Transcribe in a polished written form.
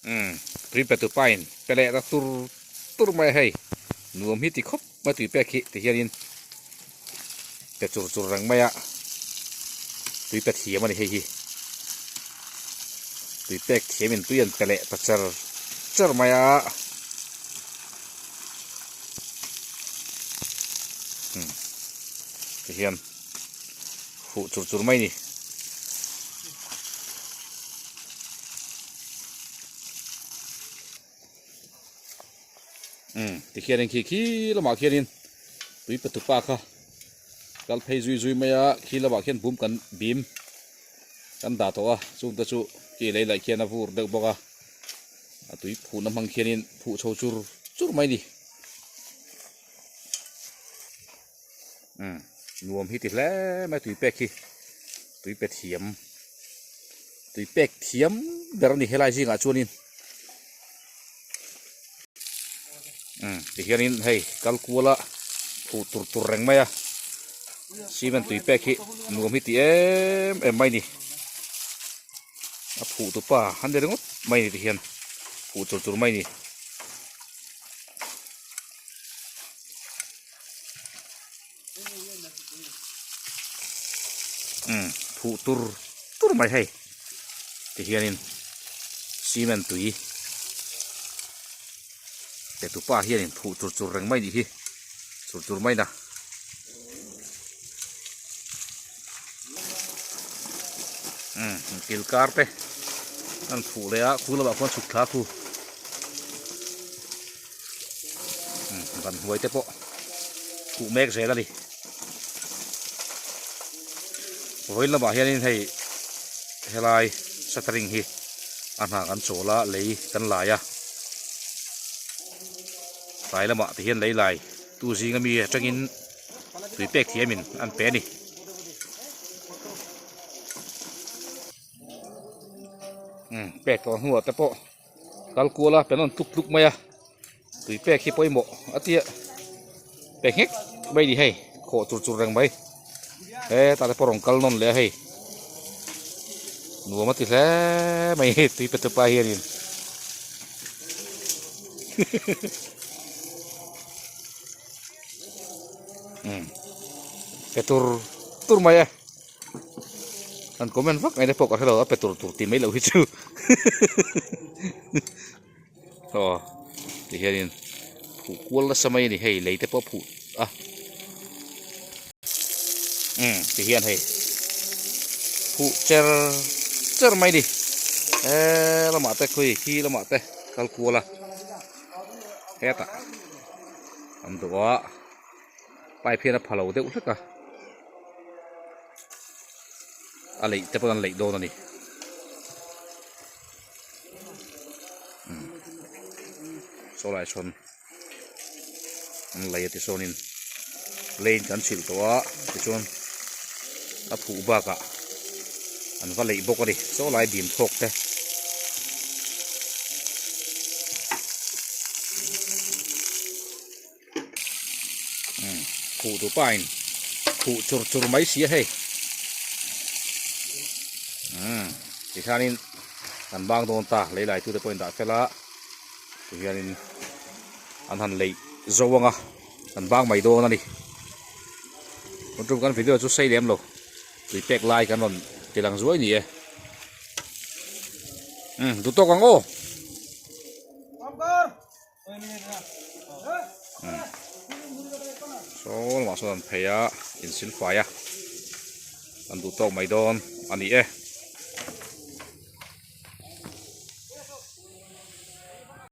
Umm tui pe tu pain pe leh ta tur tur mai a hei nuam hi ti khawp mai tui pek hi ti hianin pe chur chur reng mai a tui pe thiam a ni hei hi tui pek thiamin tui an pe leh ta cher cher mai a umm ti hian huh chur chur mai a ni. Umm tikhianin khi khi lamah khianin tui pe tupa kha kal phei zui zui mai a khi lamah khian bum kan bim kan dah tawh a chungte chu ki lei laih khian a vur deuh bawk a a tui phuhna hmang khianin phuh chho chur chur mai a ni umm nuam hi ti hle mai tui pek hi tui pe thiam. Tui pek thiam ber a ni helai zingah chuanin umm tihianin hei kal kuala phuh tur tur reng mai a cement tui pek hi nuam hi ti em em mai a ni a phuh tu pa a ni ringawt mai a ni tihian phuh tur tur mai a ni. Umm phuh tur tur mai hei tihianin cement tui pe tupa hianin phuh chur chur reng mai nih hi chur chur mai na. Umm kil kar te an phuh leh a khu lamah khuan chhuk thla khu. Ban hnuai te pawh khuh mek zel a ni vawiin lamah hianin hei helai shuttering hi a hna kan chawl a lei kan lai a tlai lamah te hian lei lai tu zinga mi atangin tui pek thiamin an pe a ni. Pek tawh hnuah te pawh. Kal kual a pen a rawn tluk tluk mai a tui pek hi pawimawh a tia pe nghek mai a ni hei khawh chur chur reng mai hetah te pawh rawn kal nawn leh a hei nuam a ti hle mai hei tui pe tupa hianin umm pe tur tur mai e. An comment vak ngaihna pawh ka hrelo a pe tur tur tih mai loh hi chu aw ti hianin phuh kual nasa mai a ni hei lei te pawh a phuh a umm ti hian hei phuh cher cher mai a ni he lamah te khawi khi lamah te kal kual a hetah an duh a pipe hian a pha lo deuh hlek a. A leih te pawh an leih dawn a ni. Saw lai sawn an lei a ti sawnin lane kan chhilh tawh a tichuan a phuh bakah an va leih bawk a ni saw lai bim thawk te. Khuh duh pa in khuh chur chur mai si a hei umm tikhianin kan bang dawn ta lei lai tute pawhin dah fel a tihianin an han leih zo ang a kan bang mai dawn a ni tun tum kan video chu sei lem lo tui pek lai kan rawn ti lang zuai ni e umm duh tawk ang aw. Saw lamah sawn an phei a insil fai a an duh tawk mai dawn a ni e.